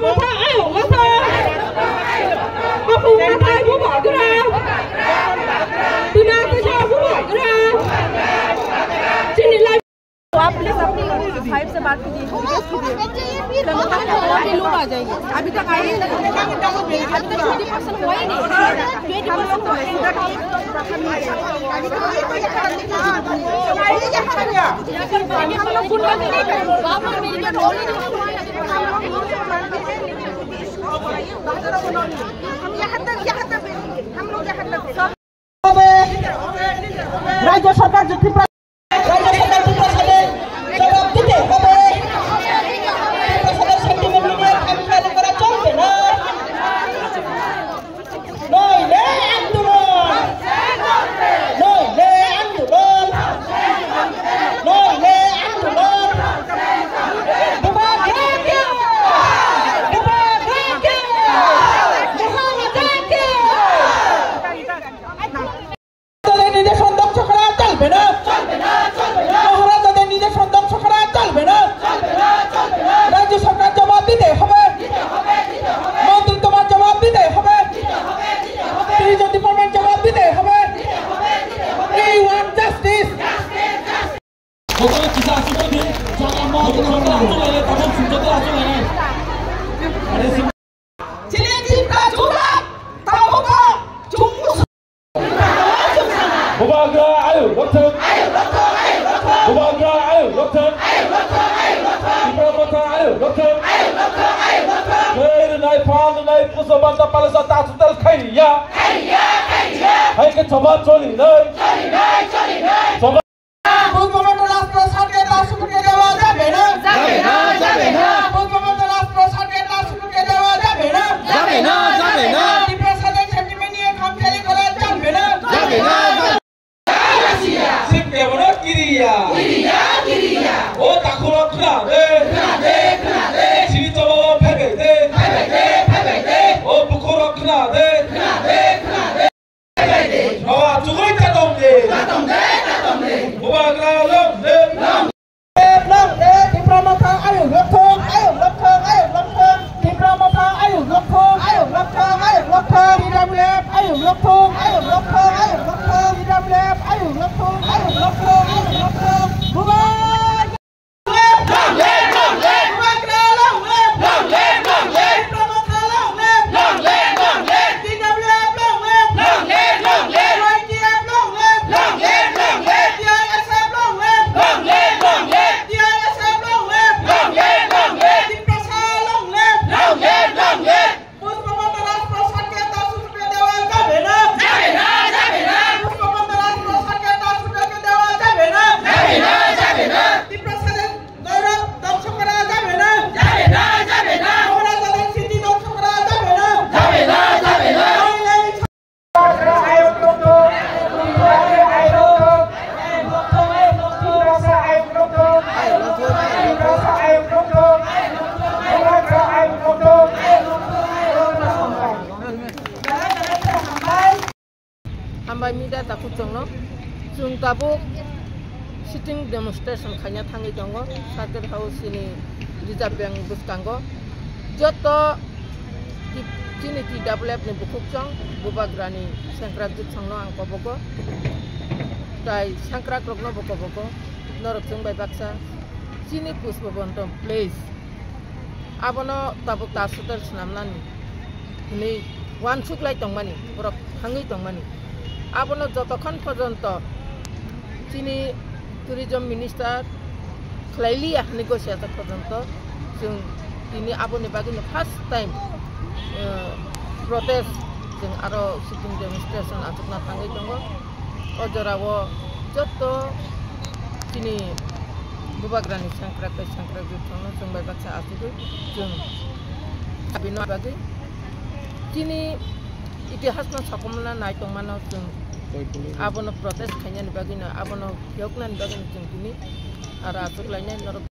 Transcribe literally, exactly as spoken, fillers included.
Motha ayuk motha. Kapung motha bubagra. Tuna tisa bubagra. Chini lai. आप प्लीज अपनी फाइव से बात कीजिए, रिक्वेस्ट कीजिए। अभी लोग आ जाएंगे, अभी तक आए ही नहीं, अभी तक ट्वेंटी परसेंट हुआ ही नहीं, ट्वेंटी परसेंट हुआ ही नहीं। हम लोग गुंडा नहीं करेंगे। हम यहाँ तक, यहाँ तक, हम लोग यहाँ तक। রাজ্য সরকার যে ত্রিপুরা, রাজ্য সরকার ত্রিপুরা সরকার জবাব দিতে হবে। ত্রিপুরা সরকার সেন্টিমেন্ট নিয়ে খামখেয়ালি করা চলবে না। নইলে আন্দোলন, নইলে আন্দোলন, নইলে আন্দোলন। বুবাগ্রা কে? বুবাগ্রা কে? মহারাজা কে? মহারাজাদের নির্দেশন ধ্বংস করা চলবে না। মহারাজাদের নির্দেশন ধ্বংস করা চলবে না। রাজ্য সরকার জবাব দিতে হবে। মন্ত্রী তোমার জবাব দিতে হবে। ট্যুরিজম ডিপার্টমেন্ট জবাব দিতে হবে। We want justice. Hoto kisa asuk di, jaga ma hoto hoto asuk lele, tabuk sumjata asuk lele. Are sim- Chile Tripura jura, tabuk jumbo. Bubagra ayuk lokthung. Bubagra ayuk lokthung. Tipra Motha ayuk lokthung. Khe rwnai, phan rwnai, puso banta palasa ta sutal khaiya. Hai khe choba choli nai. Choba Bangabandhu রাজপ্রাসাদকে দাহ সূচকে দেওয়া যাবে না। যাবে না, যাবে না। বঙ্গবন্ধু রাজপ্রাসাদকে দাহ সূচকে দেওয়া যাবে না। যাবে না, যাবে না। ত্রিপ্রাসাদের সেন্টিমেন্ট নিয়ে খামখেয়ালি করা চলবে না। যাবে না, যাবে না। Sip kebono kiriya. Kiriya, kiriya. O takhurok khna de. Khna de, khna de. Siri choba o phebe de. Phebe de, phebe de. O bukhurok khna de. Khna de, khna de. Rawa chugui ta tong de. Ta tong de, ta tong de. Bubagra long de. Long de, Tipra Motha ayuk lokthung, ayuk lokthung, ayuk lokthung. Tipra Motha ayuk lokthung, ayuk lokthung, ayuk lokthung. T W F ayuk lokthung, ayuk lokthung, ayuk lokthung. T W F ayuk lokthung, ayuk lokthung, ayuk lokthung. Bubagra Pushpabanta রাজপ্রাসাদকে দাহ সূচকে দেওয়া যাবে না। যাবে না, যাবে না। পুষ্পবন্ত রাজপ্রাসাদকে দাহ সূচকে দেওয়া যাবে না। যাবে না, যাবে না। ত্রিপ্রাসাদের গৌরব ধ্বংস করা যাবে না। যাবে না, যাবে না। মহারাজাদের স্মৃতি ধ্বংস করা যাবে না। যাবে না, যাবে না। Hambai media takhuk chwngno. Chwng tabuk sitting demonstration khaina thangwi tongo Circuit House ni Reserve Bank bwskango. Joto T-, chini T W F ni bukhuk chwng, Bubagrani sengkrak jwk chwngno ang kobogo. Tai sengkrak rokno bo kobogo. Norok chwng bai baksa chini Pushpabanta place. Abono tabuk ta sutar swnamnani hwnwi uansuk lai tongmani, borok thangwi tongmani. Abono jotokhon porjonto chini tourism minister khlai liya hwnwi gosiya jak porjonto chwng tini aboni bagwino first time, eh, protest chwng aro sitting demonstration achukna thangwi tongo. O jorao joto chini Bubagrani sengkrak bai sengkrak jwk thangno chwng bai baksa achugwi chwng abini bagwi chini itihasno sokomorna nai tongmano chwng abono protest khainani bagwino, abono phiyoknani bagwino chwng tini aro achuk lainai norok.